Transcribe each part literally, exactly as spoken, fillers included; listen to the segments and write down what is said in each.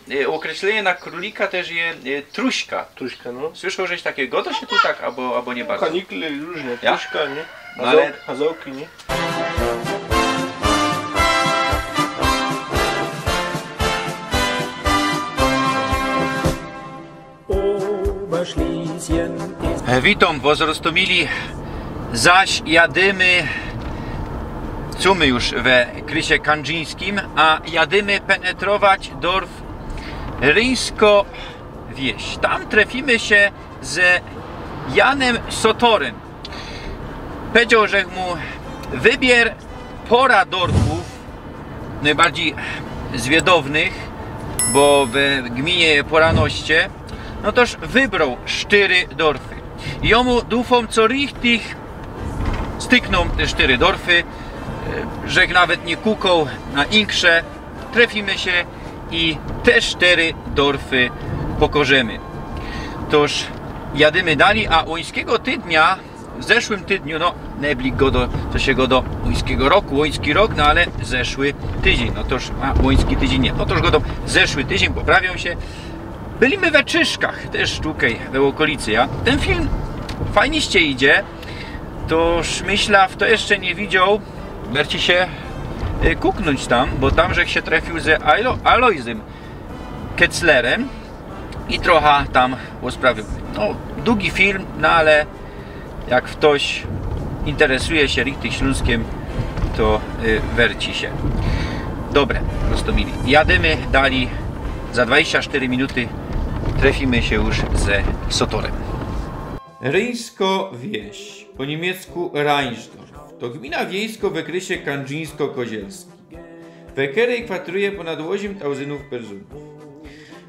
Y, ôkreślenie na krōlika tyż je y, truśka. Truśka, no. Słyszoł żeś takie, godo sie tu tak, abo, abo niy bardzo? Kanikle, rōżne, ja? Truśka, niy? No ale hazołki, niy? E, witōm wos, Roztōmili. Zaś jadymy, sōmy już we krysie kandrzińskim, a jadymy penetrować dorf Ryńsko Wieś. Tam trefimy sie ze Janym Sotorym. Powiedzioł, że mu wybier pora dorfōw, nojbardzij zwiedownych, bo we gminie je poranoście, no toż wybroł sztyry dorfy. I jōm dufōm, co richtig styknōm te sztyry dorfy, e, żech nawet niy kukoł na insze, trefimy sie i te sztyry dorfy pokorzymy. Toż jadymy dalij, a ōńskigo tydnia w zeszłym tydniu, no, niy blik godo, co sie godo, ōńskigo roku, ōński rok, no ale zeszły tydziyń, no toż, a, ōński tydziyń niy, no toż godo, zeszły tydziyń, poprawiōm sie. Byli my we Czyszkach, tyż tukej, we ôkolicy, ja. Tyn film fajnie sie idzie, toż myśla, fto jeszcze niy widzioł, werci sie y, kuknōńć tam, bo tam żech sie trefił ze Alo Alojzym Keclerem i trocha tam ôsprawiōmy. No, dugi film, no ale jak ftoś interesuje sie richtig Ślōnskym, to y, werci sie. Dobre, Roztōmili. Jadymy dalij. Za dwadzieścia sztyry minuty trefimy sie już ze Sotorym. Ryńsko Wieś, po niymiecku Rheinsdorf, to gmina wiejsko w ôkrysie kandrzińsko-kozielskim. We kerej kwatruje pōnad ôziym tauzyndōw persōnōw.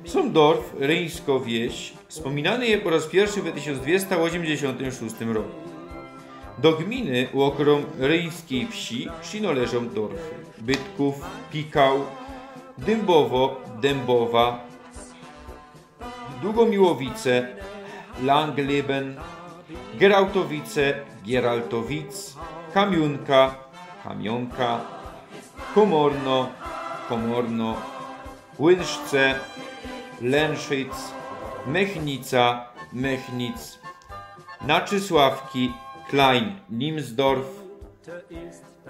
Sōm dorf Ryńsko Wieś spōminany je po roz piyrszy we tysiōnc dwiesta ôziymdziesiōntym szōstym roku. Do gminy ôkrōm Ryńskij Wsi przinŏleżōm dorfy Bytkōw, Pikał, Dymbowo, Dymbowa, Dugomiłowice, Langleben, Gerałtowice, Gieraltowic, Kamiōnka, Kamionka, Komorno, Komorno, Łynszce, Lenszyc, Mechnica, Mechnic, Naczysławki, Klein, Nimsdorf,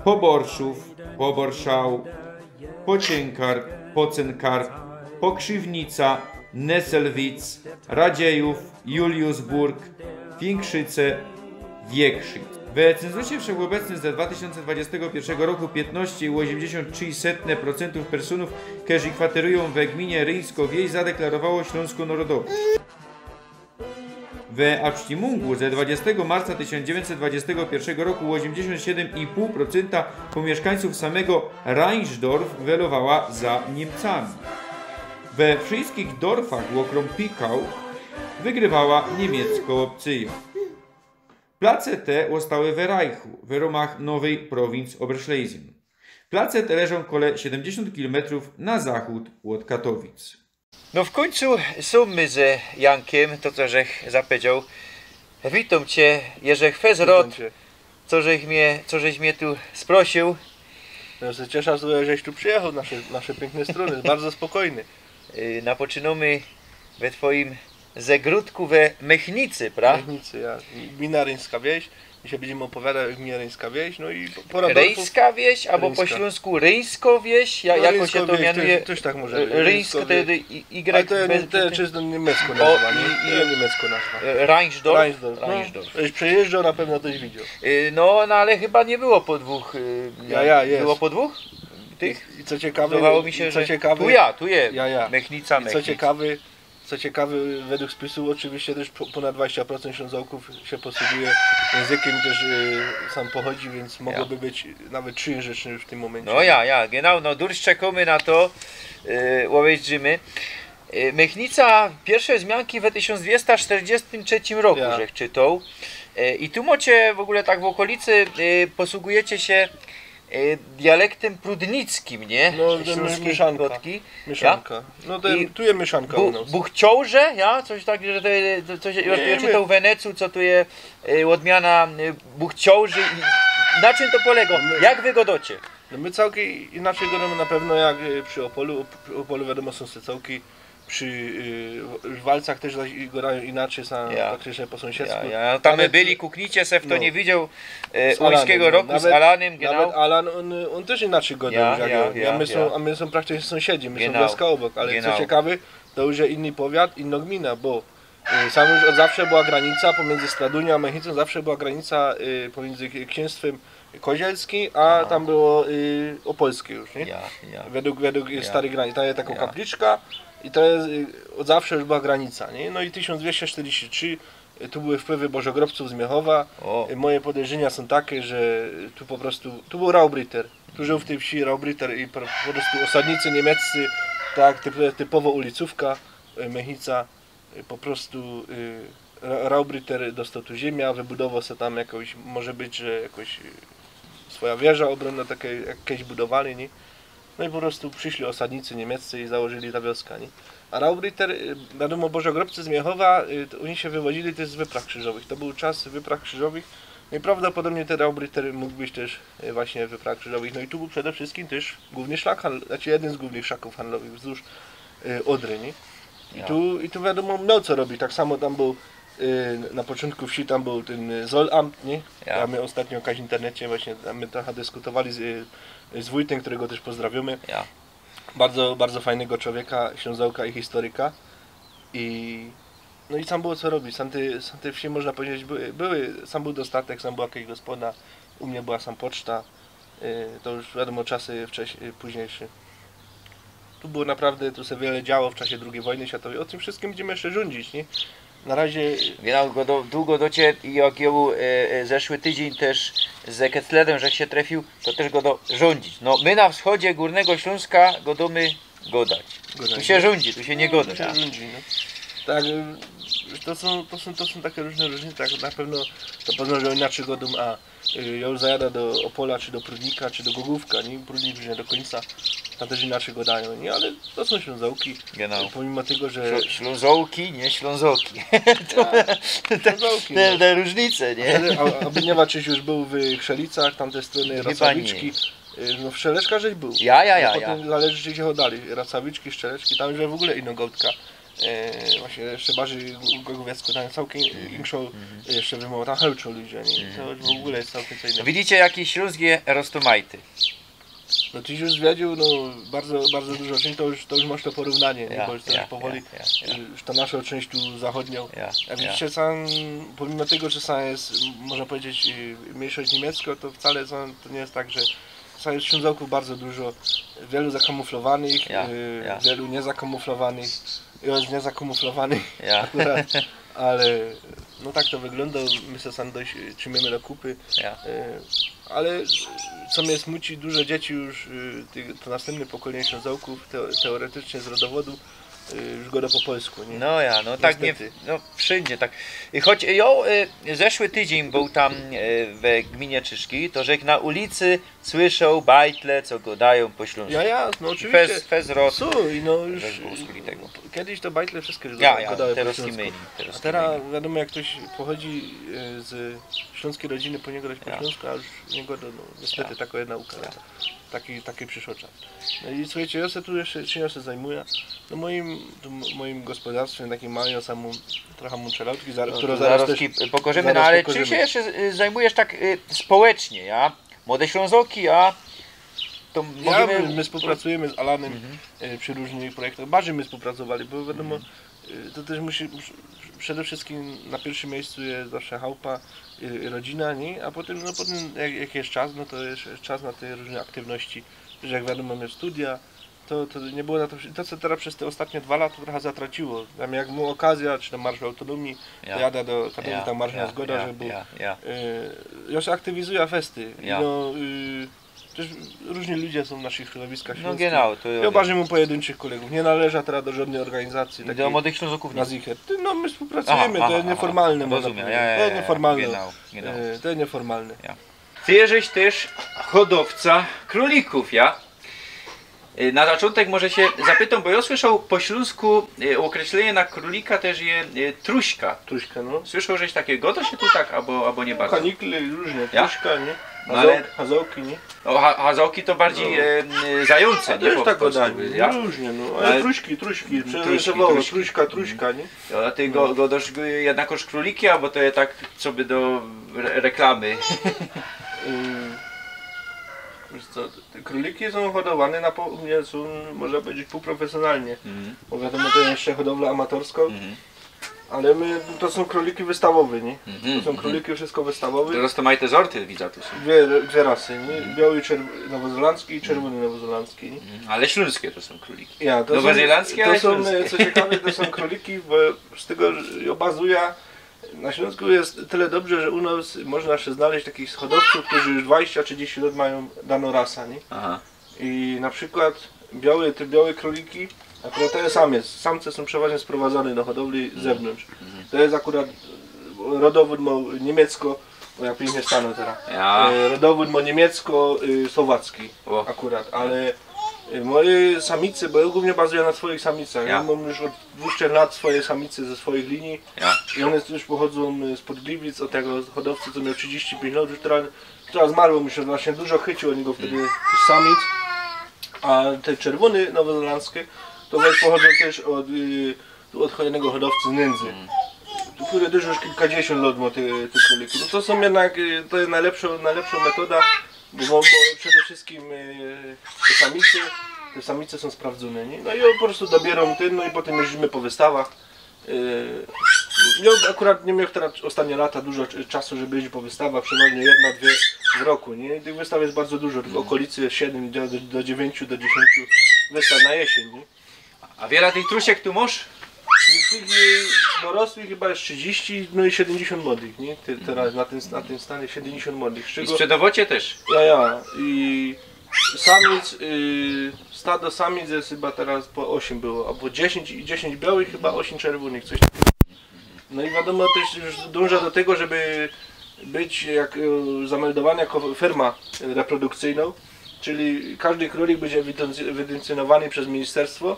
Poborszōw, Poborszał, Pociynkarp, Pocynkar, Pokrziwnica, Nesselwitz, Radziejōw, Juliusburg, Wiynkrzyce, Wiekrzic. We cynzusie wszechobecnym ze dwa tysiōnce dwadziestego piyrszego roku piyntŏście i ôziymdziesiōnt trzi setne procyntu persōnōw, kerzy kwaterujōm we gminie Ryńsko Wieś, zadeklarowało ślōnskõ nŏrodowość. We Abstimmungу ze dwadzieścia marca tysiōnc dziewiyńćset dwadziestego piyrszego roku ôziymdziesiōnt siedym i pōł procynta pōmiyszkańcōw samego Rheinsdorf welowała za Niymcami. We wszyjskich dorfach ôkrōm Pikał wygrywała niymieckŏ ôpcyjŏ. Place te ôstały we Reichu, we rōmach nowyj prowincji Oberschlesien. Place te leżōm kole siedymdziesiōnt kilometrōw na zachōd ôd Katowic. No w kōńcu sōm my ze Jankiym, to co żech zapowiedzioł. Witōm cie, Jerzech Fezrot, co żech mie, co żeś mie tu sprosiył. No, żech sie ciesza, żeś tu przijechoł, nasze, nasze piykne strōny, bardzo spokojny. Y, napoczynōmy we twojim zagrodku we Mechnicy, pra? Mechnicy, ja. Gmina Ryńska Wieś. Dzisiej bydziemy ôpowiadać o gminie Ryńska Wieś, no i po-, pora dorfōw. Ryńska Wieś, abo po ślōnsku Ryńsko Wieś? Ja-, jako sie to mianuje? Ryńsko Wieś, tyż, tyż tak może być. Ryńsko, Ryńsko Wieś. Ale to je, to je czysto niymieckŏ nazwa, nie? To je niymieckŏ nazwa. E, Rheinsdorf? Rheinsdorf, no. Rheinsdorf. Żeś przejeżdżoł, na pewno tyś widzioł. Y, no, no ale chyba niy było podwōch, y, ja, ja, było podwōch? Tych? I, i co ciekawe, zdawało mi sie, i co ciekawe, tu ja, tu je. Ja, ja. Mechnica, Mechnica. I co ciekawe, Co ciekawe, według spisu ôczywiście tyż po-, pōnad dwadzieścia procent Ślōnzokōw sie posługuje jynzykiym, tyż, y, sam pochodzi, więc mogłoby być nawet trzyjynzyczny w tym mōmyncie. No ja, ja, genau, no durś czekōmy na to, y, ôbezdrzymy. Y, Mechnica, piyrsze zmianki we tysiōnc dwiesta sztyrdziestym trzecym roku, żech czytoł. Y, i tu mocie w ôgōle tak w ôkolicy, y, posługujecie sie e, dialektym prudnickim, nie? No, ten Ślōnskij mieszanka. Gŏdki. Mieszanka. Ja? No ten, i tu je mieszanka bu-, u nŏs. Buchciorze, ja? Coś tak, że to je, to, coś, nie, ja czytoł w Wenecu, co tu je, e, ôdmiana, e, buchciorze i na czym to polygo? My- Jak wy gŏdŏcie? My cołki inaczyj gŏdōmy na pewno jak y, przi Opolu. Przi Opolu wiadōmo sōm te cołki. Przi y, w- walcach tyż zaś gŏdajōm inaczyj, sam Ja. praktycznie po sōmsiedzku. Ja, ja. Tam my Nawet- byli, kuknijcie se, fto no. niy widział, e, Z Alanym, Ōlszkigo no. Roku z Nawet- Alanym, genau. Nawet Alan, ōn, ōn tyż inaczyj gŏdŏ Ja, niż jak ja, jŏ. ja, my, sōm, ja. A my sōm praktycznie sōmsiedzi, my sōm Genau. wioska ôbok, ale Genau. co ciekawe, to już inny powiat, inno gmina, bo y, sam już ôd zawsze była granica pomiyndzy Straduniōm a Mechnicōm, zawsze była granica y, pomiyndzy k- ksiynstwym kozielskim, a tam było y, opolskie już, nie? Ja, ja. Według, według Ja. starej granice. Tam jest takŏ Ja. kapliczka i to jest, y, ôd zawsze już była granica, nie? No i tysiōnc dwieście sztyrdziści trzi, y, tu były wpływy bożogrobcōw z Miechowa. O. Y, Moje podejrzenia sōm take, że tu po prostu, tu bōł Raubritter. Tu żōł w tyj wsi Raubritter i po, po prostu ôsadnicy niymieccy, tak typ, typowo ulicōwka, y, Mechnica, y, po prostu y, Ra- Raubritter dostoł tu ziymia, wybudowoł se tam jakŏś, może być, że jakŏś y, swoja wieża ôbronno, take jak kejś budowali, nie? No i po prostu prziszli ôsadnicy niymieccy i założyli ta wioska, nie? A Raubritter, y, wiadōmo, bożogrobcy z Miechowa, y, to ōni sie wywodzili tyż z wypraw krziżowych. To bōł czas wypraw krziżowych. No i prawdopodobnie tyn Raubritter mōg być tyż y, właśnie wypraw krziżowych. No i tu bōł przede wszyskim tyż głōwny szlak handlowy, znaczy jedyn z głōwnych szlakōw handlowych wzdłuż y, Ôdry, nie? I, Ja. tu, I tu wiadōmo, mioł co robić. Tak samo tam bōł y, na poczōntku wsi, tam bōł tyn y, Zollamt, nie? Ja. Ja my ôstatnio w internecie właśnie, tam my trocha dyskutowali z, y, z wójtym, kerego tyż pozdrawiōmy. Ja. Bardzo, bardzo fajnego czowieka, Ślōnzoka i historyka. I no i sam było co robić. Sam te, sam te wsie, można powiedzieć, były, były, sam bōł dostatek, sam była jakŏś gospoda, u mie była sam poczta. Y, To już wiadōmo, czasy wcześ, y, późniejsze. Tu było naprawdę, tu se wiele działo w czasie drugij wojny światowej. Ô tym wszyskim bydymy jeszcze rzōndzić, nie? Na razie Genau, go do, długo do cie i jak jŏ e, e, zeszły tydziyń tyż z Ketledym, żech sie trefiōł, to tyż go do rzōndzić. No, my na wschodzie Gōrnego Ślōnska godōmy godać. Godać, Tu sie no. rzōndzi, tu sie niy godŏ. Się rządzi, no. Tak, y, to są, to, są, to są takie różne różnice, tak na pewno, to pewno, że inaczej godą, a y, ja już zajada do Opola, czy do Prudnika, czy do Gogówka, nie? Prudnik już nie do końca, tam też inaczej gadają, nie? Ale to są Ślązołki, Genau. Pomimo tego, że... Ślą- Ślązołki, nie Ślązołki. Ślązołki, Te, no. Te różnice, nie? A, a, a nie ma, czy już był w Chrzelicach, tamte strony, Chyba Racawiczki, nie. y, no w Strzelecach żeś był. Ja, ja, ja, No, ja. Potem zależy, czy się oddali, Racawiczki, Strzelecki, tam już w ogóle inna gałka. E, właśnie jeszcze bardziej gó- gogówiecko, tam całkiem Mhm, inkszą mhm. jeszcze wymową, tam chełczą ludzie, nie? To Mhm, już w ogóle jest całkiem co No innego. Widzicie, jaki Śląsk je roztōmajty. No ty już zwiedził, no bardzo, bardzo dużo, czyli to już, to już masz to porównanie, nie? Ja, Bo już to ja, już powoli, ja, ja, ja. y, już ta nasza część tu zachodnią. Ja, Jak ja. Widzicie, sam, pomimo tego, że sam jest, m- można powiedzieć, y, mniejszość niemiecka, to wcale sam, to nie jest tak, że sam jest Ślązoków bardzo dużo, wielu zakamuflowanych, Ja, y, ja. Wielu niezakamuflowanych, jest niezakamuflowany Ja. akurat, ale no tak to wygląda, my się sam dość y, trzymamy do kupy, Ja. y, ale co mnie smuci, dużo dzieci już, y, tych- to następne pokolenie Ślązoków te, teoretycznie z rodowodu y, już gada po polsku, nie? No ja, no tak nie, Niestety. No wszędzie tak. I choć jo, y, zeszły tydziyń bōł tam y, we gminie Czyszki, to żech na ulicy słyszoł bajtle, co godajōm po ślōnsku. Ja, ja, no oczywiście. Fez, fez rot. Słuchaj, no już Żech bōł z tego. Kiedyś to bajtle wszystkie Ja, ja, gadały po teraz śląsku. Kimieni, teraz A teraz Kimieni. Wiadomo, jak ktoś pochodzi y, z śląskiej rodziny, powinien gadać po Ja. śląsku, a już nie gada, no niestety Ja. Taka jest nauka. Ja. Taki, taki przyszedł czas. No i słuchajcie, ja się tu jeszcze, czym ja się zajmuję? No moim, tu, moim gospodarstwem, takim małym, ja sam trochę mam czelotki, za, No, które to zaraz zaraz też... ci- pokażemy, zaraz no ale pokażemy. Czy się jeszcze y, zajmujesz tak y, społecznie, ja? Młode Ślązoki, a to Ja, możemy... my współpracujemy z Alanym Mhm. y, przy różnych projektach. Bardziej my współpracowali, bo wiadomo, Mhm. y, to też musi, musi, przede wszystkim na pierwszym miejscu jest zawsze chałupa, y, rodzina, nie? A potem, no potem jak, jak jest czas, no to jest czas na te różne aktywności. Że jak wiadomo, mieć studia, to, to nie było na to, to co teraz przez te ostatnie dwa lata trochę zatraciło. Tam jak mu okazja, czy na Marszu Autonomii, Ja. to jadę do Katowicza, Ja, tam Marszu ja, Zgoda, ja, żeby... ja, ja. Y, ja się aktywizuję festy. Ja. No, y, też różni ludzie są w naszych środowiskach No śląskich. genau, to Ja bardziej mam pojedynczych kolegów. Nie należę teraz do żadnej organizacji. Do młodych Ślązoków Na nie. Zicher. Ty, no my współpracujemy, Aha, to jest aha, nieformalne, aha. Można Rozumiem, powiedzieć. ja, ja, To jest ja, nieformalne. Genau, genau. E, To jest nieformalne. Ty żeś też hodowca królików, ja? Y, Na zaczątek może się zapytam, bo ja słyszał po śląsku y, określenie na królika też je y, truśka. Truśka, no. Słyszał żeś takiego? To się tu tak, albo, albo nie bardzo. Kanikle i różne, Ja? truśka, nie? No ale hazołki, niy? No, ha, hazołki to bardzij, no, e, zajōnce, to niy? Już tak godanie, ja? Różnie, no. Ale truśki, truśki, truśka, truśka, niy? No, a ty go, godosz jednak już krōliki, abo to je tak, coby do re, reklamy? Ym, wiysz co, te krōliki sōm hodowane na po, u mie sōm, można pedzieć, pōłprofesjonalnie. Mhm. Bo wiadōmo, to je jeszcze hodowla amatorsko. Mhm. Ale my, to sōm krōliki wystawowe, niy? Mhm, to sōm krōliki wszystko wystawowe. Terŏz to maj te zorty, widza, tu sōm. Dwie, dwie rasy, niy? Mhm. Bioły, czerw-, nowozelandzki i czerwōny nowozelandzki, niy? Mhm. Ale ślōnskie to sōm krōliki. Ja, to sōm, nowozelandzkie, to ale sōm, ślōnskie. Co ciekawe, to sōm krōliki, bo z tego, że jŏ bazuja, na Ślōnsku je tyle dobrze, że u nos można sie znaleźć takich hodowcōw, kerzy już dwadziścia, trzidziści lŏt majōm danõ rasã, niy? Aha. I na przikłŏd bioły, te bioły krōliki, akurat to je samiec. Samce sōm przeważnie sprowadzane do hodowli z zewnōntrz. Mhm. To je akurat, e, rodowōd mo-, niymieckŏ, bo jŏ piyknie stanōł terŏz. Ja. E, rodowōd mo niymieckŏ, y, słowacki. O. Akurat, ale, y, moje samice, bo jŏ głōwnie bazuja na swojich samicach. Ja. Jŏ mōm już ôd dwudziestō lŏt swoje samice ze swojich linij. Ja. I ône już pochodzōm, y, spod Gliwic, ôd tego hodowcy, co mioł trzidziści piyńć lŏt, już terŏz, terŏz zmarł, bo mu sie właśnie dużo chyciło ôd niego wtedy tych samic. A te czerwōne nowozelandzkie, to właśnie pochodzōm tyż ôd, y, tu ôd jednego hodowcy z Nędzy, kuri tyż już kilkadziesiōnt lŏt mŏ te, te krōliki. No to sōm jednak, y, to je nojlepszŏ, nojlepszŏ metoda, bo, bo przede wszyjskim, y, te samice, te samice sōm sprawdzōne, niy? No i pŏ prostu dobierōm tyn, no i potym jeździmy po wystawach. Y, jŏ akurat niy mioł terŏz ôstatnie lata dużo cz-, czasu, żeby jeździć po wystawach, przeważnie jedna, dwie w roku, niy? Tych wystaw je bardzo dużo, tu w ôkolicy siedym, do, do, do dziewiyńciu, do dziesiyńciu wystaw na jesioń, niy? A wiela tych trusiek tu mŏsz? Tych, y, dorosłych chyba je trzidziści, no i siedymdziesiōnt młodych, niy? Te, terŏz na tym, na tym stanie siedymdziesiōnt młodych. Z czego... I sprzedŏwŏcie tyż? Ja, ja. I samic, y, stado samic je chyba terŏz po ôziym było, abo dziesiyńć, i dziesiyńć biołych, chyba ôziym czerwōnych, coś takigo. No i wiadōmo, tyż już dōnżã do tego, żeby być jak, e, zameldowany jako firma, e, reprodukcyjnŏ, czyli kŏżdy krōlik bydzie wydyncynowany wydyncynowany przez ministerstwo,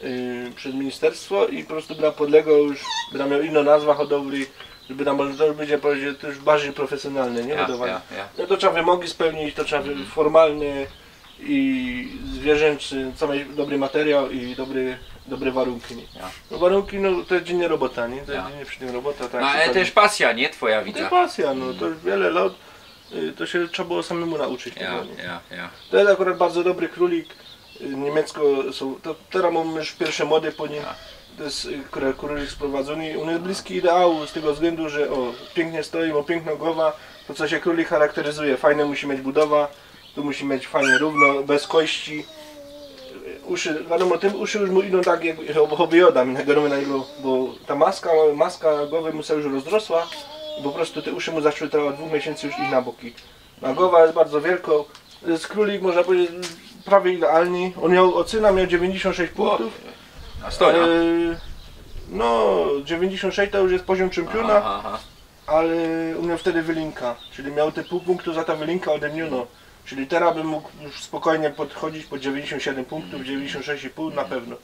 e, przez ministerstwo i po prostu byda podlegoł już, byda mioł inkszõ nazwa hodowli, żeby tam, to już bydzie, powiedzieć, to już bardzij profesjonalne, niy? Ja, hodowanie. Ja, ja. No to trzeba wymogi spełnić, to trzeba wy-, formalne, i zwierzynczy, co mie dobry materiał i dobry, dobre warunki, niy? Ja. No warunki, no to je dziynnie robota, niy? To je dziynnie przi tym robota, tak. No ale tyż pasyjŏ, niy? Twoja, to je widzã. Pasyjŏ, no to wiele lŏt, y, to sie trzeba było samymu nauczyć tego, niy? Ja, ja. To je akurat bardzo dobry krōlik, y, niymieckŏ sōm, to terŏz mōm już piyrwsze mody po nim. Ja. To je, y, krō-, krōlik sprowadzōny, ôn je bliski ideału z tego wzglyndu, że, ô, piyknie stoi, mŏ piyknõ głowa, to co sie krōlik charakteryzuje, fajnõ musi mieć budowa, Tu musi mieć fajnie rōwno, bez kości. Uszy, wiadōmo, tym uszy już mu idōm tak jak hob-, hobby jŏ dam, jak gŏdōmy na niego, bo ta maska, maska gowy mu sie już rozrosła i po prostu te uszy mu zaczły terŏz ôd dwōch miesiyncy już iś na boki. A gowa je bardzo wielkŏ, to je krōlik, można powiedzieć, prawie idealny. Ôn mioł, ôcyna mioł dziewiyńćdziesiōnt sześć pōnktōw. A stoi, a? E, no, dziewiyńćdziesiōnt sześć to już je poziōm czympiōna. Aha, aha. Ale ôn mioł wtedy wylinka, czyli mioł te pōł pōnktu za ta wylinka ôdejmniōno. Czyli terŏz bym mōg już spokojnie podchodzić po dziewiyńćdziesiōnt siedym pōnktōw, dziewiyńćdziesiōnt sześć i pōł na pewno.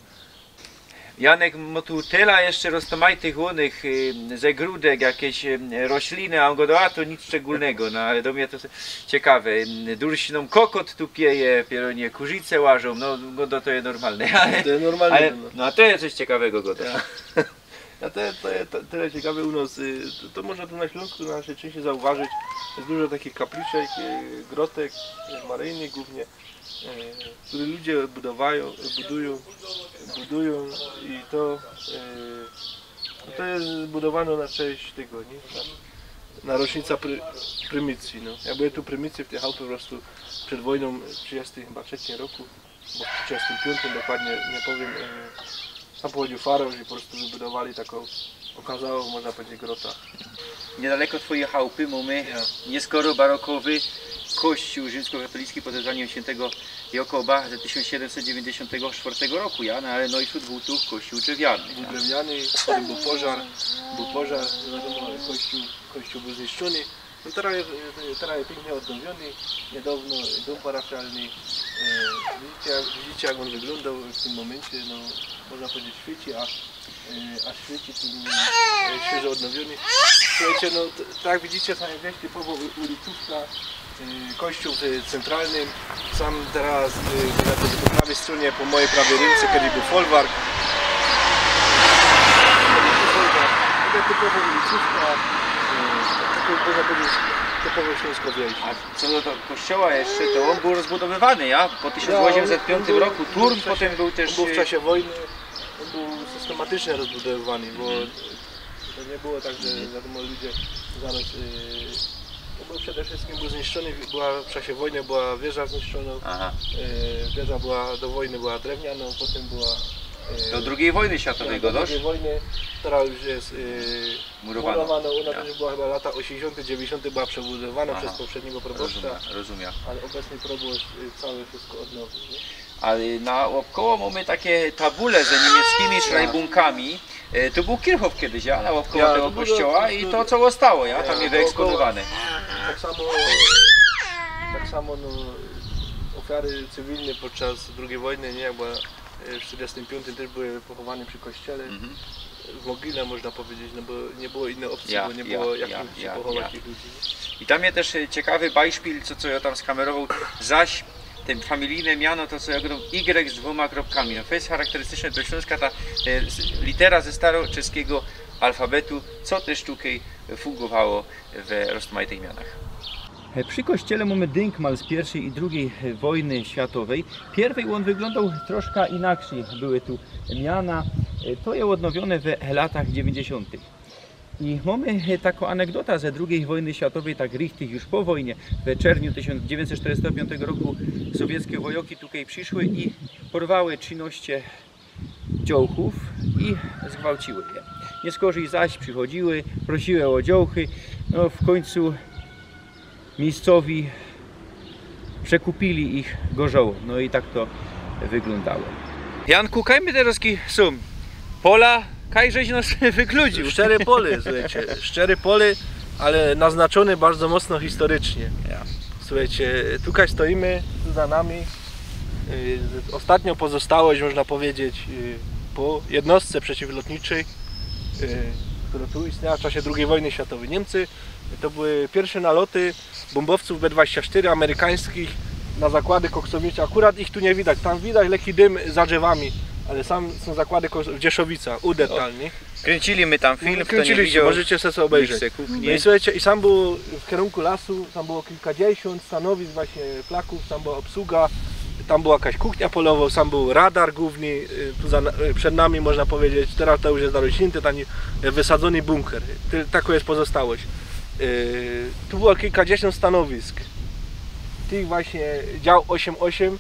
Janek, mŏ tu tela jeszcze roztōmajtych ônych, y, zegrodek, jakeś, y, rośliny, a ôn gŏdŏ, a to nic szczegōlnego, no ale do mie to s-, ciekawe. Y, durś nōm kokot tu pieje, pierōnie, kurzice łażōm, no, gŏdōm, to je normalne, ale... To je normalne, ale, no. No a to je coś ciekawego, gŏdŏ. Ja. A to, to je te-, tela ciekawe u nos, y, to, to można tu na Ślōnsku, na naszej czyńści zauważyć. Je dużo takich kapliczek, y, grotek, y, maryjnych głōwnie, y, kere ludzie budowajōm, budujōm, budujōm i to, y, to je zbudowano na cześć tego, niy? Na, na rocznica pry-, prymicje, no. Jak były tu prymicje w tyj chałupie po prostu przed wojnōm, w trzidziestym chyba trzecym roku, bo w trzidziestym piōntym dokładnie, niy powiym, e, sam pochodziył farosz i po prostu wybudowali takõ okazałõ, można powiedzieć, grota. Niydaleko twojij chałupy mōmy, ja, nieskoro barokowy kościōł rzimskokatolicki pod wezwaniym świyntego Jakoba ze tysiōnc siedymset dziewiyńćdziesiōntego sztwŏrtego roku, ja, no ale no i wśrōd wōłtōw kościōł drzewiany, ja. Bōł drzewiany, potym bōł pożar, bōł pożar, wiadōmo, kościōł, kościōł bōł zniszczōny. No terŏz je, terŏz je piyknie ôdnowiōny, niydŏwno dōm parafialny. E, widzicie, jak, widzicie, jak ôn wyglōndŏł w tym mōmyncie, no, można powiedzieć, świyci, a, e, a świyci tym, e, świyżo ôdnowiōny. Suchejcie, no, t-, tak jak widzicie, to je, wiysz, typowo u-, ulicōwka. Y, kościół w Centralnym. Sam teraz, y, na tej, po prawej stronie, po mojej prawej ręce, kiedyś był folwark. Taka typowa ulicówka, y, taka, można powiedzieć, typowo śląskowia wieś. A co do tego kościoła jeszcze, to on był rozbudowywany, ja? Po tysiąc osiemset piątym roku Turm, potem był też, on był w czasie wojny, on był systematycznie rozbudowywany, bo to nie było tak, że, wiadomo, ludzie zaraz, y, no bo przede wszystkim był zniszczony, była w czasie wojny, była wieża zniszczona. Aha. Y, wieża była, do wojny była drewniana, potem była, y, Do drugiej wojny światowej, do gadasz? drugiej wojny, która już jest, y, Murowana. murowana, ona Ja. też była chyba lata osiemdziesiąte, dziewięćdziesiąte była przebudowana Aha. przez poprzedniego proboszcza, Rozumiem, rozumiem. ale obecny proboszcz, y, całe wszystko odnowił, nie? Ale na, naokoło mamy takie tabule z niemieckimi Ja. szrajbunkami. E, tu był Kirchhof kiedyś, ja? Naokoło Ja, tego to było kościoła i to, to, co zostało, ja? Tam Ja, jest to wyeksponowane. Tak samo, tak samo, no, ofiary cywilne podczas drugiej wojny, nie? Jakby, e, w czterdziestym piątym też były pochowane przy kościele. Mhm. W mogile, można powiedzieć, no bo nie było innej opcji, Ja, bo nie ja, było jak ja, im się ja, pochować ja. tych ludzi, nie? I tam jest też, e, ciekawy Beispiel, co, co ja tam skamerował, zaś tym familijne miano, to co ja gadam, Y z dwoma kropkami. No, to jest charakterystyczne do Śląska, ta, e, s-, litera ze staroczeskiego alfabetu, co też tutaj fungowało we rozmaitych mianach. E, przy kościele mamy dynkmal z pierwszej i drugiej, e, wojny światowej. Pierwej on wyglądał troszkę inaczej. Były tu miana. E, to je odnowione we latach dziewięćdziesiątych. I mamy, e, taką anegdotę ze drugiej wojny światowej, tak richtig już po wojnie. We czerwcu tysiąc dziewięćset czterdziestego piątego roku sowieckie wojoki tutaj przyszły i porwały trzynaście dziołchów i zgwałciły je. Nieskorzej zaś przychodziły, prosiły o dziołchy. No, w końcu miejscowi przekupili ich gorzoło. No i tak to wyglądało. Janku, kaj my teraz ki-, są? Pola, kaj żeś nas wykludził? Szczery pole, słuchajcie, szczery pole, ale naznaczone bardzo mocno historycznie. Ja. Słuchajcie, tutaj stoimy, tu za nami, y, ostatnią pozostałość, można powiedzieć, y, po jednostce przeciwlotniczej, y, która tu istniała w czasie drugiej wojny światowej. Niemcy, to były pierwsze naloty bombowców B dwadzieścia sztyry amerykańskich na zakłady koksownicze. Akurat ich tu nie widać, tam widać lekki dym za drzewami, ale sam są zakłady koks-, w Dzieszowica, Udertal, nie? Kręcili my tam film, kto nie Kręciliście, widział, możecie sobie niech obejrzeć. se kuchnie. No i słuchajcie, i sam był w kierunku lasu, tam było kilkadziesiąt stanowisk właśnie flaków, tam była obsługa, tam była jakaś kuchnia polowa, tam był radar główny, y, tu za, na-, y, przed nami, można powiedzieć, teraz to już jest zarośnięty, tam, y, wysadzony bunkier. Ty-, taka jest pozostałość. Y, tu było kilkadziesiąt stanowisk tych właśnie dział osiem osiem.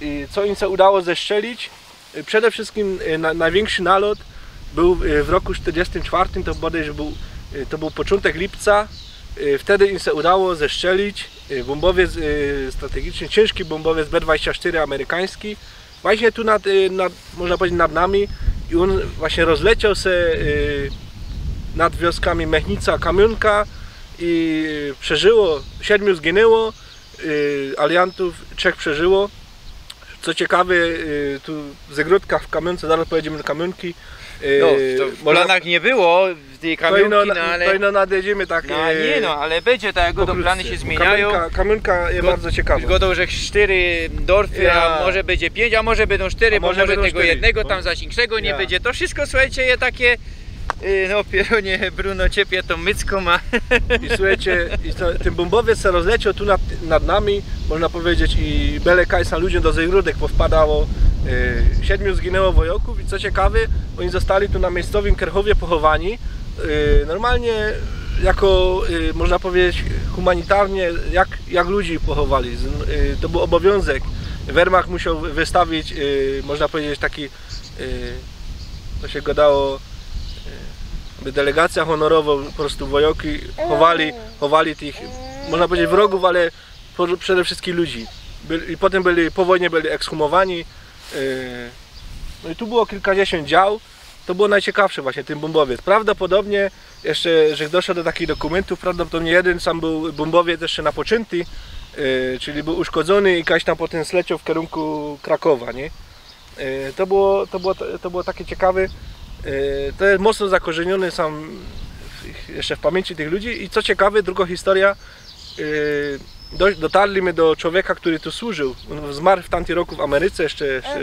I co im się udało zestrzelić? Y, przede wszystkim, y, na-, największy nalot był, y, w roku czterdziestym czwartym, to bodajże był, y, to był początek lipca. Y, wtedy im się udało zestrzelić, y, bombowiec, y, strategiczny, ciężki bombowiec B dwadzieścia sztyry amerykański. Właśnie tu nad, y, nad, można powiedzieć, nad nami. I on właśnie rozleciał się, y, nad wioskami Mechnica, Kamionka i przeżyło, siedmiu zginęło, y, aliantów, trzech przeżyło. Co ciekawe, y, tu w Zygrodkach w Kamionce, zaraz pojedziemy do Kamionki. Y, No, to w można planach nie było, w tej To ino Kamionki, na-, no ale to ino nadjedziemy, tak, No, y, nie no, ale będzie tak, jak po do plany krótce, się bo zmieniają. Kamionka, Kamionka jest Go-, bardzo ciekawa. Godał, że cztery dorfy, Ja. a może będzie pięć, a może będą cztery, A bo może może będą tego cztery, jednego no. tam za Chińczego nie Ja. będzie. To wszystko, słuchajcie, je takie, y, no, pieronie, Bruno, ciepie to mycką, a I słuchajcie, i to, ten bombowiec się rozleciał tu nad, nad nami, można powiedzieć, i bele kaj sam ludziom do Zygrodek powpadało. Y, siedmiu zginęło wojoków i co ciekawe, oni zostali tu na miejscowym Kerchowie pochowani. Y, normalnie jako, y, można powiedzieć, humanitarnie, jak, jak ludzi pochowali. Z-, y, to był obowiązek. Wehrmacht musiał wystawić, y, można powiedzieć, taki, y, to się gadało, y, jakby delegacja honorową, po prostu wojoki chowali, chowali tych, można powiedzieć, wrogów, ale po-, przede wszystkim ludzi. Byli, i potem byli, po wojnie byli ekshumowani. Y, no i tu było kilkadziesiąt dział. To było najciekawsze właśnie, ten bombowiec. Prawdopodobnie jeszcze, że doszło do takich dokumentów, prawdopodobnie jeden sam był bombowiec jeszcze napoczynty, y, czyli był uszkodzony i jakoś tam potem zleciał w kierunku Krakowa, nie? Y, to było, to było, to było takie ciekawe. Y, to jest mocno zakorzeniony sam w, jeszcze w pamięci tych ludzi. I co ciekawe, druga historia, y, do, dotarli my do czowieka, kery tu służōł. Ôn zmarł w tamtym roku w Ameryce, jeszcze, jeszcze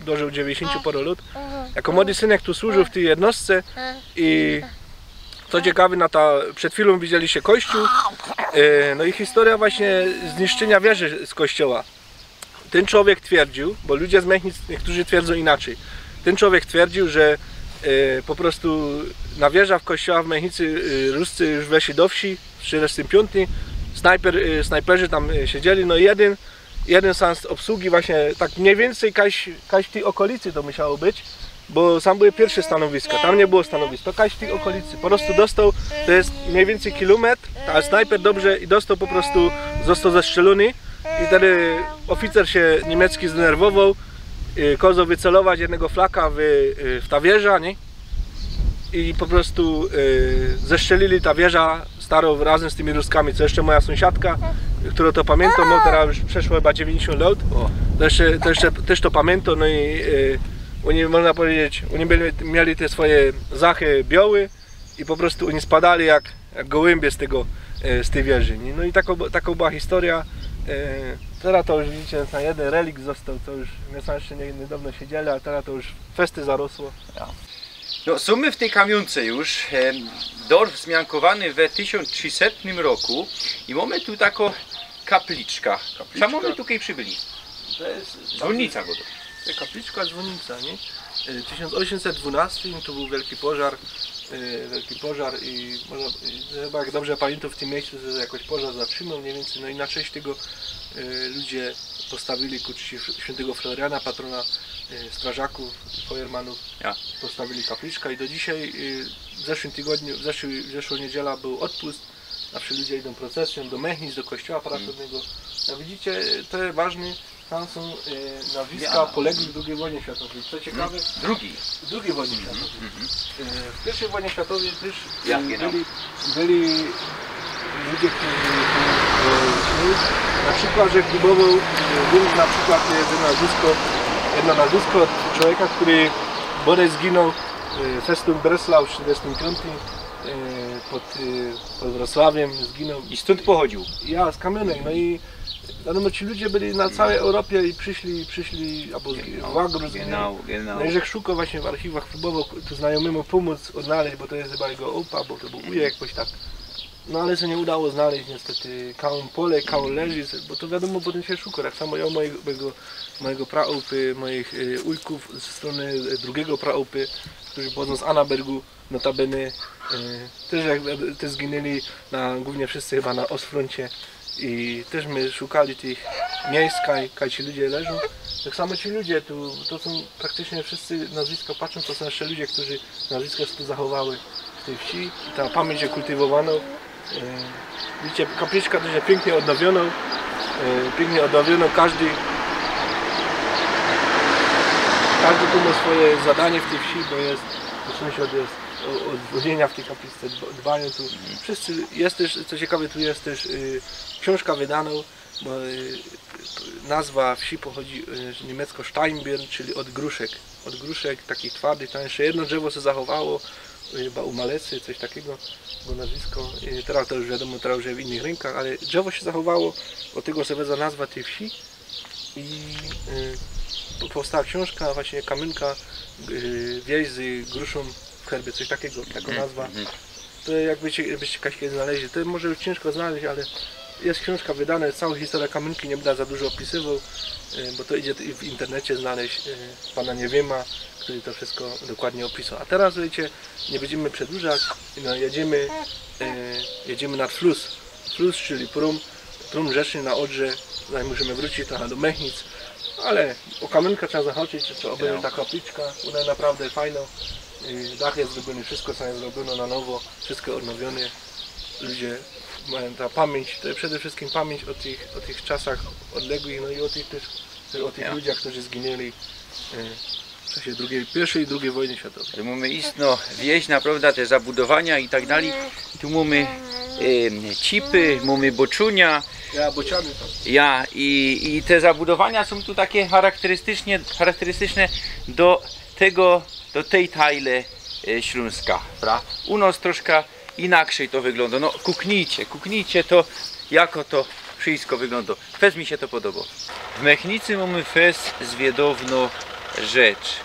dożōł dziewiyńćdziesiōnci poro lōt. Jako młody synek tu służōł w tyj jednostce i co ciekawe, na ta, przed chwilōm widzieli sie kościōł, e, no i historyjŏ właśnie zniszczyniŏ wieży z kościoła. Tyn czowiek twierdziōł, bo ludzie z Mechnic, niektórzy twierdzōm inaczyj. Tyn czowiek twierdziōł, że e, po prostu na wieża w kościoła w Mechnicy e, Ruscy już weszli do wsi, w sztyrdziestym piōntym. Snajper, e, snajperzy tam e, siedzieli, no i jedyn, jedyn sam z obsługi właśnie tak mniej więcej kaś, kaś w tyj ôkolicy to musiało być, bo sam były piyrsze stanowiska, tam niy było stanowisk, to kaś w tyj ôkolicy. Po prostu dostoł, to je mniej wiyncyj kilometr, a snajper dobrze i dostoł po prostu, zostoł zestrzelōny i wtedy ôficer sie niymiecki zdenerwowoł, y, kozoł wycelować jednego flaka w, y, w ta wieża, niy? I po prostu y, zestrzelili ta wieża starŏ razym z tymi Ruskami, co jeszcze moja sōmsiadka, kerŏ to pamiynto, no terŏz już przeszło chyba dziewiyńćdziesiōnt lŏt, to jeszcze, to jeszcze, tyż to pamiynto, no i y, ôni, można powiedzieć, ôni mieli, mieli te swoje zachy bioły i po prostu ôni spadali jak, jak gołymbie z tego, e, z tyj wieży, niy? No i takŏ, takŏ była historyjŏ. E, terŏz to już widzicie, na jedyn relikt zostoł, to już, my sam jeszcze niy, niydŏwno siedzieli, a terŏz to już festy zarosło. No, sōm my w tyj kamiōnce już, em, dorf zmiankowany we tysiōnc trzisetnym roku i mōmy tu takŏ kapliczka. Kapliczka. Czemu my tukej przybyli? To je zwōnnica, bo to. To kapliczka, zwōnnica, niy? Y, tysiōnc ôziymset dwanŏstym to bōł wielki pożar, y, wielki pożar i, można, i chyba jak dobrze pamiynto, w tym miyjscu sie jakoś pożar zatrzimoł mniej wiyncyj, no i na czynść tego y, ludzie postawili ku czci świyntego Floriana, patrōna y, strażakōw, feuermanōw, postawili kapliczka i do dzisiej, y, w zeszłym tygodniu, w zeszłej, w zeszłõ niydziela bōł ôdpust, zawsze ludzie idōm procesjōm do Mechnic, do kościoła parafijnego. Jak widzicie, to je ważne, tam sōm y, nazwiska poległych w drugiej wojnie światowej. Co ciekawe, Drugi. w drugiej wojnie światowej. Y, w piyrszej wojnie światowej tyż y, Ja, genau. byli, byli ludzie, kerzy y, y, na przikłŏd, że grybowoł, y, wiym na przikłŏd jedno nazwisko, jedno nazwisko ôd czowieka, kery bodej zginoł, y, Festung Breslau w sztyrdziestym piōntym y, pod, y, pod Wrocławiym zginoł. I stōnd pochodziył. Ja, z Kamiōnek, no i wiadōmo, ci ludzie byli na cołkij Europie i prziszli, prziszli, abo z Genau, Wagru zginyli. Genau, genau. No i żech szukŏ właśnie w archiwach, prōbowŏ tu znajōmymu pōmōc ôdnaleźć, bo to je chyba jego ôpa, abo to bōł ujek, jakoś tak. No ale sie niy udało znaleźć niestety, kaj ôn polŏgł, kaj ôn leży, bo to wiadōmo, potym sie szukŏ. Tak samo jŏ mojego, mojego, mojego praôpy, moich y, ujkōw ze strōny y, drugigo praôpy, kerzy pochodzōm z Annabergu, notabene, y, tyż, jak, tyż zginyli na, głōwnie wszyscy chyba na Ostfrōncie i tyż my szukali tych miyjsk, kaj, kaj ci ludzie leżōm. Tak samo ci ludzie tu, to sōm praktycznie wszyscy nazwiska, patrzōm, to sōm jeszcze ludzie, kerzy nazwiska sie tu zachowały w tyj wsi i ta pamiyńć je kultywowanŏ. E, widzicie, kapliczka tyż je piyknie ôdnowionŏ. E, piyknie ôdnowionŏ, kożdy, kożdy tu mo swoje zadanie w tyj wsi, bo je, bo sōmsiŏd je ô, ô zwōnienia w tyj kapliczce, dba-, dbajōm tu. Wszyscy, je tyż, co ciekawe, tu je tyż, y, ksiōnżka wydanŏ, bo, y, nazwa wsi pochodzi, y, niymiecko Steinbirn, czyli ôd gruszek. Ôd gruszek, takich twardych, tam jeszcze jedno drzewo sie zachowało, y, chyba u Malecy, coś takigo było nazwisko. Y, terŏz to już wiadōmo, terŏz już je w innych rynkach, ale drzewo sie zachowało, ôd tego sie wezła nazwa tyj wsi. I, y, po-, powstała ksiōnżka, właśnie Kamynka, y, wieś z gruszōm w herbie, coś takigo, takŏ nazwa. To jakbyście, jakbyście kaś kedy znaleźli, to może już ciynżko znaleźć, ale je ksiōnżka wydanŏ, cołkõ historyjõ Kamynki niy byda za dużo ôpisowoł, y, bo to idzie i w internecie znaleźć, y, pana Niewiema, kery to wszysko dokładnie ôpisoł. A terŏz, wiecie, niy bydziemy przedłużać, no, jedziemy, y, jedziemy nad Flus. Flus, czyli prōm, prōm rzeczny na Ôdrze, zanim musimy wrōcić trocha do Mechnic, ale ô Kamynkã trzeba zahaczyć, trzeba ôbejrzeć ta kapliczka, ôna je naprŏwdã fajnŏ. Y, dach je zrobiōny, wszysko co je zrobiōno na nowo, wszysko ôdnowiōne. Ludzie majōm ta pamiyńć, to je przede wszyskim pamiyńć ô tych, ô tych czasach ôdległych, no i ô tych tyż, ô tych ludziach, kerzy zginyli, y, w czasie drugij, piyrszij i drugij wojny światowyj. Tu mōmy istno wieś, naprŏwdã te zabudowania i tak dalij. Tu mōmy, e, cipy, mōmy boczunia. Ja, bociany tam. Ja, i, i te zabudowania sōm tu take charakterystycznie, charakterystyczne do tego, do tyj tajle, e, Ślōnska, pra? U nŏs troszkã inaczyj to wyglōndŏ. No, kuknijcie, kuknijcie to, jako to Wszystko wygląda. Fest mi się to podoba. W Mechnicy mamy fest zwiedowno rzecz.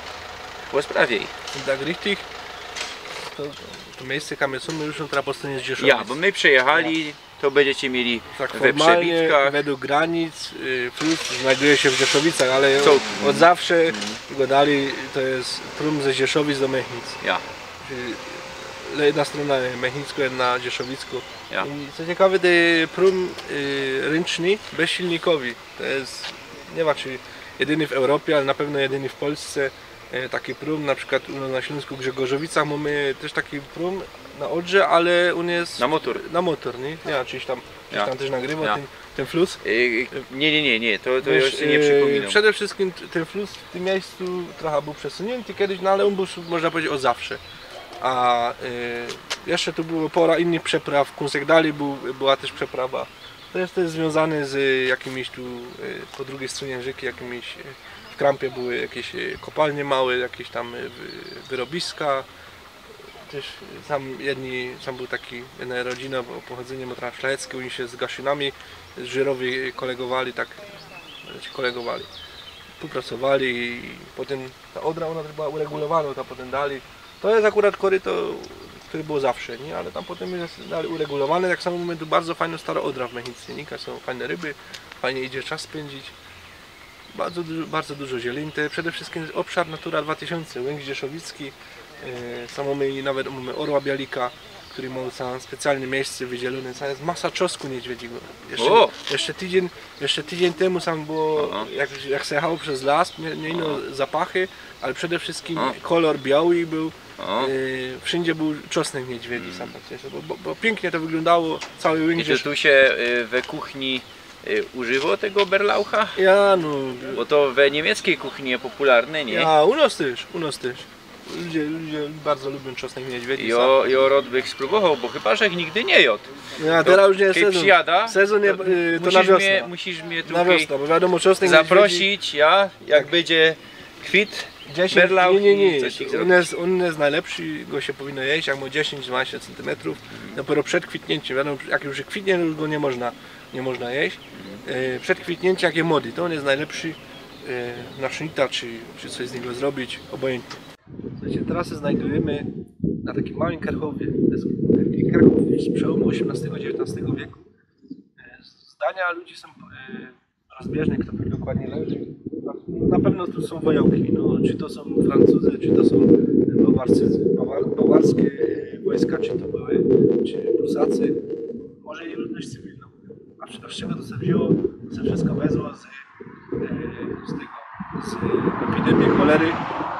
Po sprawie. Tak richtig. To, to miejsce, kam my sōm, my już sōm terŏz po stronie z Rzeszowic. Ja, bo my przejechali, to będziecie mieli Tak we formalnie przebitkach. Według granic y, Flus znajduje się w Rzeszowicach, ale Co? Od zawsze go dali to jest prōm ze Rzeszowic do Mechnic. Ja. Czyli jedna strona Mechnicko, jedna Rzeszowicko. Ja. I co ciekawe, to prōm y, rynczny, bezsilnikowy. To jest, nie wiem czy jedyny w Europie, ale na pewno jedyny w Polsce. E, Taki prōm, na przykład u nas na Śląsku w Grzegorzowicach mamy też taki prōm na Odrze, ale on jest Na motor. Na motor, nie? Ja, czyś tam, czyś Ja. tam też nagrywał Ja. ten, ten Flus. Y, Nie, nie, nie, nie, to, to Wiesz, już sobie nie e, przypominam. Przede wszystkim t- ten Flus w tym miejscu trochę był przesunięty kiedyś, no ale on był, można powiedzieć, od zawsze. A y, jeszcze tu było pora innych przepraw, kąsek dalej był, była też przeprawa. To jest też związane z jakimiś tu y, po drugiej stronie rzeki, jakimiś y, w Krampie były jakieś y, kopalnie małe, jakieś tam y, wy- wyrobiska. Też sam jedni, sam był taki, jedna rodzina o pochodzeniu od szlacheckie, oni się z Gaszynami z Żyrowi kolegowali, tak, znaczy kolegowali, współpracowali i potem ta Odra, ona też była uregulowana, ta potem dalej. To jest akurat koryto, które było zawsze, nie? Ale tam potem jest dalej uregulowane, tak samo mamy tu bardzo fajną starą Odrę w Mechnicy, nie? Są fajne ryby, fajnie idzie czas spędzić. Bardzo dużo, bardzo dużo zieleni, to przede wszystkim jest obszar Natura dwa tysiące, Łęk Rzeszowicki. E, Samo my nawet mamy orła białika, który ma sam specjalne miejsce wydzielone, tam jest masa czosnku niedźwiedziego. Jeszcze, O! jeszcze, tydzień, jeszcze tydzień temu sam było, Aha. jak, jak się jechało przez las, nie, nie ino zapachy, ale przede wszystkim A. Kolor biały był. O. E, Wszędzie był czosnek niedźwiedzi sam praktycznie, bo, bo, bo pięknie to wyglądało, cały Łęk I to Rzeszowicki. Tu się y, we kuchni y, używa tego berlaucha? Ja no, Bo to we niemieckiej kuchni jest popularne, nie? Ja, u nas też, u nas też. Ludzie, ludzie bardzo lubią czosnek niedźwiedzi. Jo, jo, rod bych spróbował, bo chyba, że ich nigdy nie jadł. Ja, teraz już nie jest Kiedy sezon. Przyjada, Sezon jest, y, to na musisz wiosnę. Mnie, musisz mnie Na tutaj wiosnę, bo wiadomo, czosnek zaprosić, ja, jak będzie kwit, dziesięć, berlauch nie, nie, i nie. coś ci On zrobić. Jest, on jest najlepszy, go się powinno jeść, jak ma dziesięć dwanaście centymetrów. Dopiero przed kwitnięciem, wiadomo, jak już kwitnie, już go nie można, nie można jeść. E, Przed kwitnięciem, jak jest młody, to on jest najlepszy e, na sznita, czy, czy coś z niego zrobić, obojętnie. Słuchajcie, teraz się znajdujemy na takim małym kerchowie. To jest taki kerchów z przełomu osiemnastego, dziewiętnastego wieku. E, Zdania ludzi są e, rozbieżne, kto tu dokładnie leży. Na pewno tu są wojowki, no, czy to są Francuzi, czy to są Bawarscy, Bawar, bawarskie e, wojska, czy to były, czy Prusacy, może i ludność cywilną. A z- a z czego to się wzięło? To się wszystko wezło z, e, z tego, z epidemii cholery,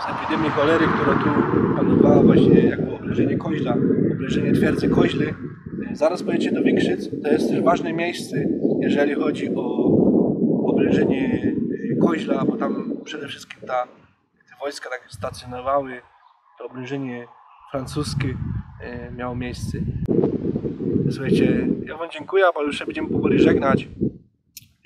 z epidemii cholery, która tu panowała właśnie jako oblężenie Koźla, oblężenie twierdzy Koźle. E, Zaraz pojedziecie do Wiekrzyc, to jest też ważne miejsce, jeżeli chodzi o oblężenie e, Koźla, bo tam przede wszystkim ta, te wojska tak stacjonowały, to oblężenie francuskie e, miało miejsce. Słuchajcie, ja wam dziękuję, bo już się będziemy powoli żegnać.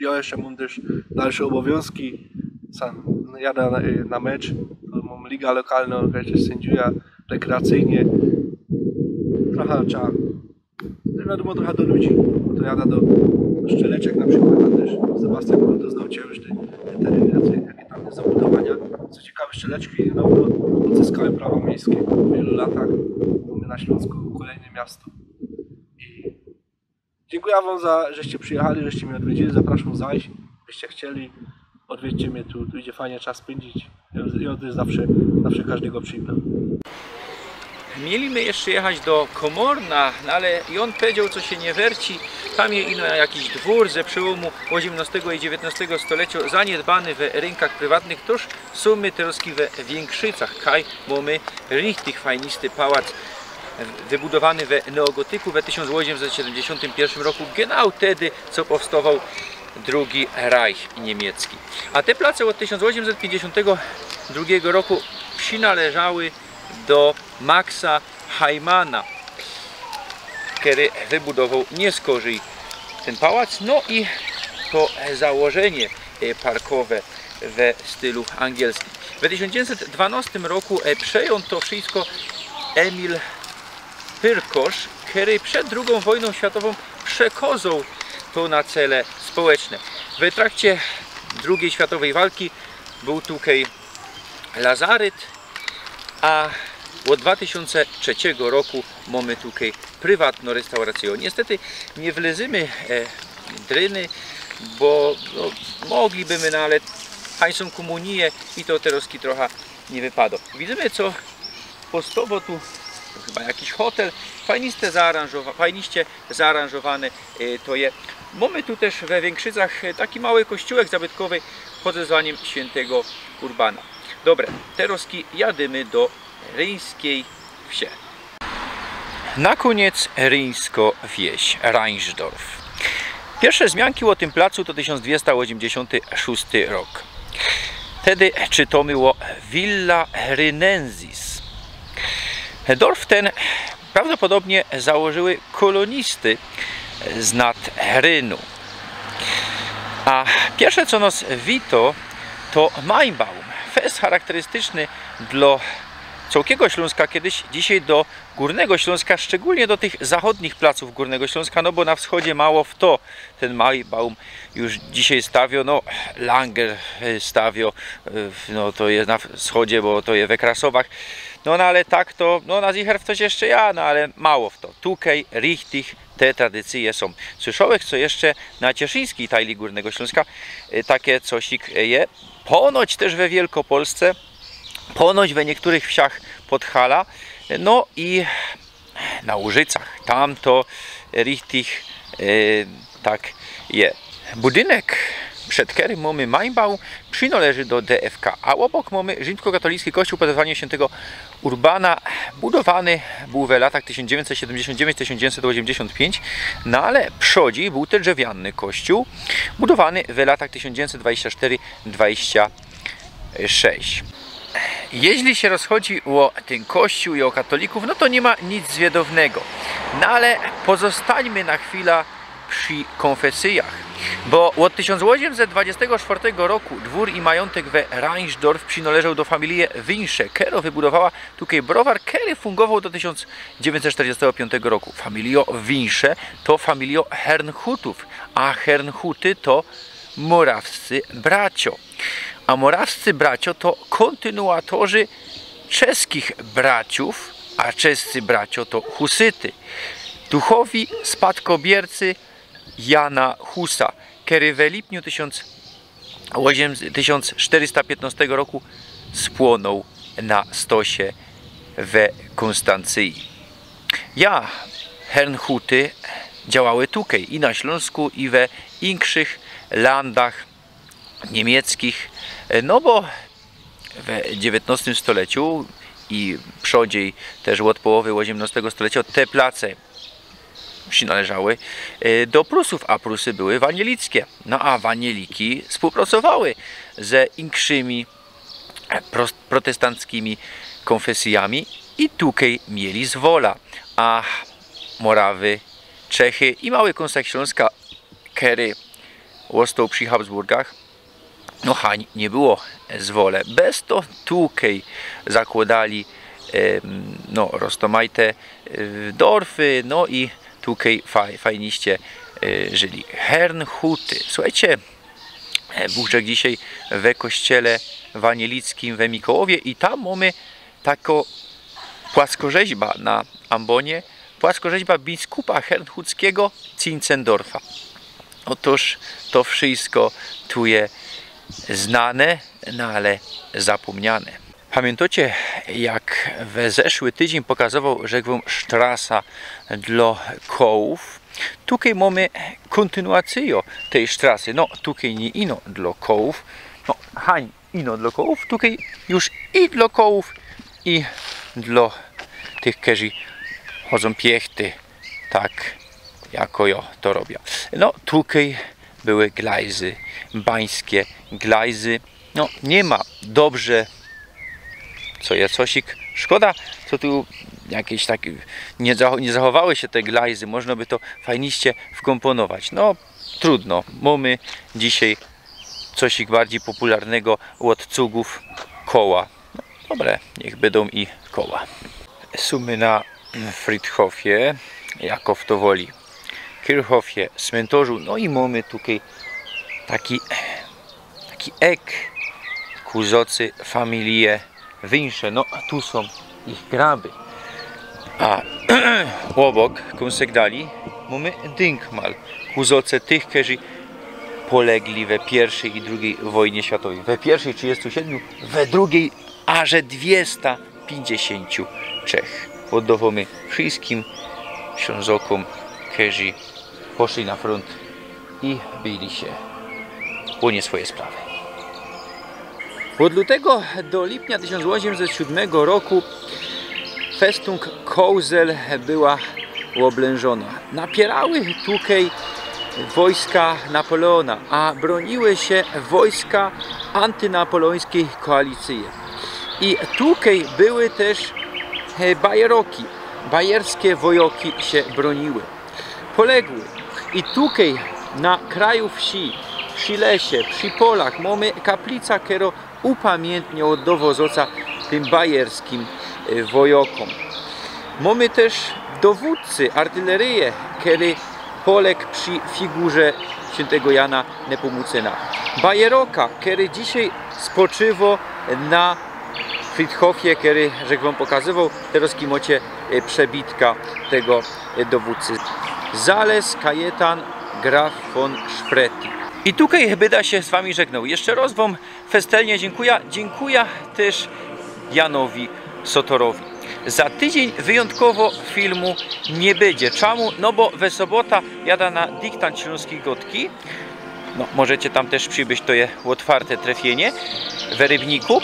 Ja jeszcze mam też dalsze obowiązki. Sam jadę na, na mecz, to mam liga lokalna, wiecie, sędziuję rekreacyjnie. Trochę trzeba, no wiadomo, trochę do ludzi, bo to jadę do Szczeleczek na przykład, tam też Sebastian Kurt doznał cię już te, te tereny, jakie tam te zabudowania. Co ciekawe, Szczeleczki niedawno odzyskały prawa miejskie po wielu latach. Mamy na Śląsku kolejne miasto. I dziękuję wam za, żeście przyjechali, żeście mnie odwiedzili, zapraszam zaś, byście chcieli, odwiedźcie mnie tu, tu idzie fajnie czas spędzić. Ja, ja to jest zawsze, zawsze każdego przyjmę. Mieli my jeszcze jechać do Komorna, no ale i on powiedział, co się nie werci. Tam je ino jakiś dwór ze przełomu osiemnastego i dziewiętnastego stolecia, zaniedbany we rękach prywatnych, toż są my teraz we Wiekrzycach. Kaj mamy richtig fajnisty pałac, wybudowany we neogotyku we tysiąc osiemset siedemdziesiątym pierwszym roku, genau wtedy, co powstawał drugi Reich niemiecki. A te place od tysiąc osiemset pięćdziesiątego drugiego roku przynależały do Maxa Heimana, który wybudował nieskorzyj ten pałac, no i to założenie e, parkowe we stylu angielskim. W tysiąc dziewięćset dwunastym roku e, przejął to wszystko Emil Pyrkosz, który przed drugą wojną światową przekazał na cele społeczne. W trakcie drugiej światowej walki był tutaj lazaryt, a od dwa tysiōnce trzeciego roku mamy tutaj prywatną restaurację. Niestety nie wlezymy e, dryny, bo no, moglibymy, no ale hań sōm komunije i to terozki trochę nie wypada. Widzimy, co postowo tu, chyba jakiś hotel, fajniście zaaranżowa fajniście zaaranżowany e, to je. Mamy tu też we Większycach e, taki mały kościółek zabytkowy pod wezwaniem świętego Urbana. Dobre, terozki jadymy do Ryńskiej Wsie. Na koniec Ryńsko Wieś, Reinsdorf. Pierwsze wzmianki o tym placu to tysiōnc dwieście osiemdziesiōnty szōsty rok. Wtedy czytōmy o Villa Rynensis. Dorf ten prawdopodobnie założyły kolonisty z nad Rynu. A pierwsze, co nas wito, to Maibaum. Fest charakterystyczny dla całkigo Śląska kiedyś, dzisiaj do Górnego Śląska, szczególnie do tych zachodnich placów Górnego Śląska, no bo na wschodzie mało fto ten Maibaum już dzisiaj stawio, no Langer e, stawio, e, no to je na wschodzie, bo to je we Krasowach. No, no ale tak to, no na zicher ftoś jeszcze ja, no ale mało fto. Tukej richtig te tradycyje sōm. Słyszołech, co jeszcze na Cieszyńskij, tajli Górnego Śląska, e, takie cosik e, je. Ponoć też we Wielkopolsce, ponoć we niektórych wsiach Podhala, no i na Łużycach. Tam to richtig e, tak je. Budynek, przed kerym mamy Maibaum, przynależy do D F K, a obok mamy rzymskokatolicki kościół pod wezwaniem świętego Urbana, budowany był we latach tysiōnc dziewiyńćset siedymdziesiōnt dziewięć tysiōnc dziewiyńćset osiemdziesiōnt piyńć, no ale przodzi był to drzewiany kościół, budowany we latach tysiōnc dziewiyńćset dwadzieścia sztyry dwadzieścia sześć. Jeźli sie rozchodzi ô tyn kościół i ô katolików, no to niy ma nic zwiadownego. No ale pozostańmy na chwila przi kōnfesyjach. Bo ôd tysiōnc ôziymset dwadzieścia sztwŏrtego roku dwōr i majōntek we Reinsdorf przinŏleżoł do familije Winsche, kero wybudowała tukej browar, kery fungowoł do tysiōnc dziewiyńćset sztyrdziestego piyōntego roku. Familijo Winsche to familijo Hernhutōw, a Hernhuty to Morawscy bracio. A Morawscy bracio to kōntynuatorzi czeskich braciōw, a czescy bracio to husyty. Duchowi spadkobiercy Jana Husa, kery we lipniu tysiōnc ôziym tysiōnc sztyrysta piytnŏstego roku spłōnoł na stosie we Kōnstancyji. Ja, Hernhuty działały tukej i na Ślōnsku, i we inkszych landach niymieckich, no bo we dziewiyntnŏstym stoleciu i przodziej też ôd połowy ôziymnŏstego stolecio te place przinŏleżały e, do Prusōw, a Prusy były wanielickie. No a wanieliki wspōłpracowały ze inkszymi pros- protestanckimi kōnfesyjami i tukej mieli zwola. A Morawy, Czechy i mały kōnsek Ślōnska, kery ôstoł przi Habsburgach, no hań niy było zwole. Bez to tukej zakłodali em, no, roztōmajte e, dorfy, no i tukej faj, fajniście e, żyli. Hernhuty. Słuchejcie, e, bōłżech dzisiej we kościele wanielickij we Mikołowie i tam mōmy takŏ płaskorzeźba na ambōnie, płaskorzeźba biskupa hernhuckigo Zinzendorfa. Ôtōż to wszysko tu je znane, no ale zapōmniane. Pamiyntocie, jak we zeszły tydziyń pokazowołżech wōm sztrasa dlŏ kołōw? Tukej mōmy kōntynuacyjŏ tyj sztrasy. No, tukej niy ino dlŏ kołōw. No, hań ino dlŏ kołōw, tukej już i dlŏ kołōw, i dlŏ tych, kerzy chodzōm piechty, tak jako jŏ to robia. No, tukej były glajzy, bańskie glajzy. No, niy ma dobrze, co je cosik szkoda, co tu jakeś tak niy, zacho- niy zachowały sie te glajzy, można by to fajniście wkōmpōnować. No, trudno, mōmy dzisiej cosik bardzij popularnego ôd cugōw, koła. No, dobre, niych bydōm i koła. Sōmy na Friedhofie, jako fto woli. Kirchhofie, smyntorzu. No i mōmy tukej taki, taki ek, ku zocy familije wyńsze. No, tu sōm ich graby. A ôbok, kōnsek dali, mōmy dynkmal ku zoce tych, kerzy polegli we piyrwszyj i drugij wojnie światowyj. We piyrwszyj trzidziestōm siedmiu, we drugij aże dwiesta piyńćdziesiōnciu trzech. Ôddowōmy wszyskim Ślōnzokōm, kerzy poszli na frōnt i bili sie ô niy swoje sprawy. Ôd lutego do lipnia tysiōnc ôziymset siōdmego roku festung Kołzel była ôblynżōna. Napiyrały tukej wojska Napoleōna, a brōniły sie wojska antynapoleōńskij koalicyje. I tukej były tyż, e, bajeroki. Bajerskie wojoki sie brōniły. Poległy. I tukej na kraju wsi, przi lesie, przi polach mōmy kaplica, kerŏ upamiyntnio ôddowo zoca tym bajerskim, e, wojokōm. Mōmy tyż dowōdcy artyleryje, kery poleg przi figurze świyntego Jana Nepomucyna. Bajeroka, kery dzisiej spoczywo na Friedhofie, kery żech wōm pokazywoł, terŏz mocie, e, przebitka tego, e, dowōdcy. Zalez Kajetan Graf von Spreti. I tukej byda sie z wami żegnał. Jeszcze rŏz wōm festelnie dziynkuja. Dziynkuja tyż Janowi Sotorowi. Za tydziyń wyjōntkowo filmu niy bydzie. Czymu? No bo we sobota jadã na diktant ślōnskij gŏdki. No, możecie tam tyż przibyś, to je ôtwarte trefiynie we Rybniku.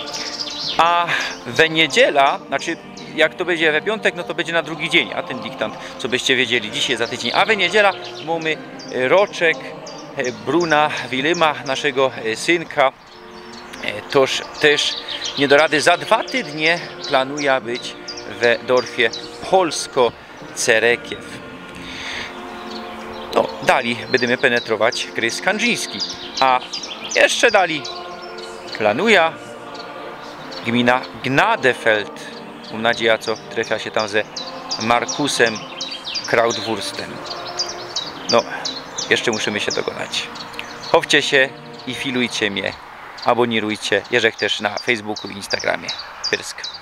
A we niydziela, znaczy, jak to bydzie we piōntek, no to bydzie na drugi dziyń, a tyn diktant, co byście wiedzieli, dzisiej, za tydziyń. A we niydziela mōmy, e, roczek, e, Bruna Wilyma, naszego, e, synka. E, tōż tyż niy do rady. Za dwa tydnie planuja być we dorfie Polsko-Cerekiew. No, dali bydymy penetrować krys kandrziński. A jeszcze dali planuja gmina Gnadefeld. Mōm nadzieja, co trefia sie tam ze Markusem Krautwurstym. No, jeszcze musimy sie dogodać. Chowcie sie i filujcie mie. Abōnirujcie, jeżech tyż na Facebooku i Instagramie. Pyrsk.